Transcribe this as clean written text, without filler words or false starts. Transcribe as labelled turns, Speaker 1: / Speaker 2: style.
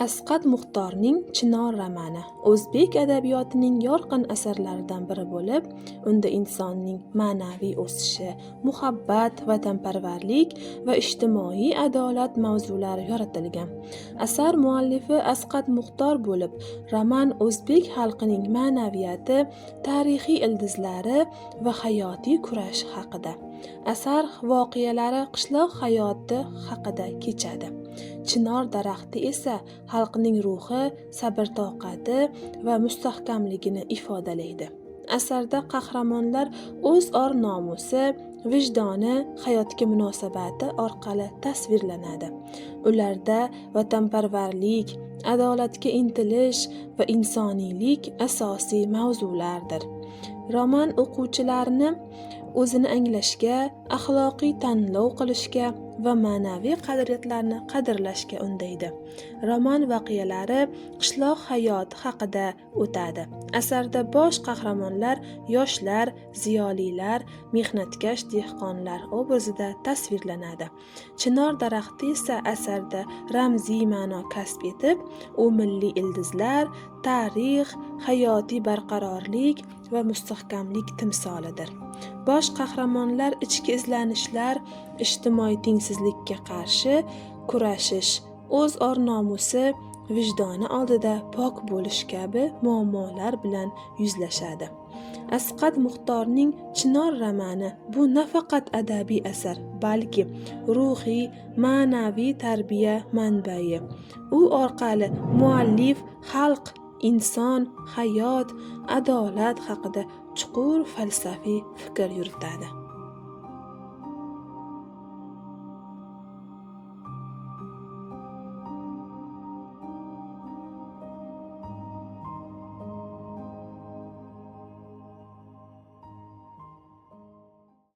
Speaker 1: Asqad Muxtorning Chinor romani o'zbek adabiyotining yorqin asarlaridan biri bo'lib, unda insonning ma'naviy o'sishi, muhabbat, vatanparvarlik va ijtimoiy adolat mavzulari yoritilgan. Asar muallifi Asqad Muxtor bo'lib, roman o'zbek xalqining ma'naviyati, tarixiy ildizlari va hayotiy kurashi haqida. Asar voqealari qishloq hayoti haqida kechadi. Chinor daraxti esa xalqning ruhi, sabr-toqati va mustahkamligini ifodalaydi. Asarda qahramonlar o'z or-nomusi, vijdoni, hayotga munosabati orqali tasvirlanadi. Ularda vatanparvarlik, adolatga intilish va insoniylik asosiy mavzulardir. Roman o'quvchilarni o'zini anglashga, axloqiy tanlov qilishga va ma'naviy qadriyatlarni qadrlashga undaydi. Roman voqealari qishloq hayoti haqida o'tadi. Asarda bosh qahramonlar yoshlar, ziyolilar, mehnatkash dehqonlar obrazida tasvirlanadi. Chinor daraxti esa asarda ramziy ma'no kasb etib, u milliy ildizlar, tarix, hayotiy barqarorlik va mustahkamlik timsolidir. Bosh qahramonlar ichki izlanishlar, ijtimoiy tengsizlikka qarshi kurashish, o'z or-nomusi, vijdoni oldida pok bo'lish kabi muammolar bilan yuzlashadi. Asqad Muxtorning Chinor romani bu nafaqat adabiy asar, balki ruhiy, ma'naviy tarbiya manbai. U orqali muallif xalq, inson, hayot, adolat haqida chuqur falsafiy fikr yuritadi.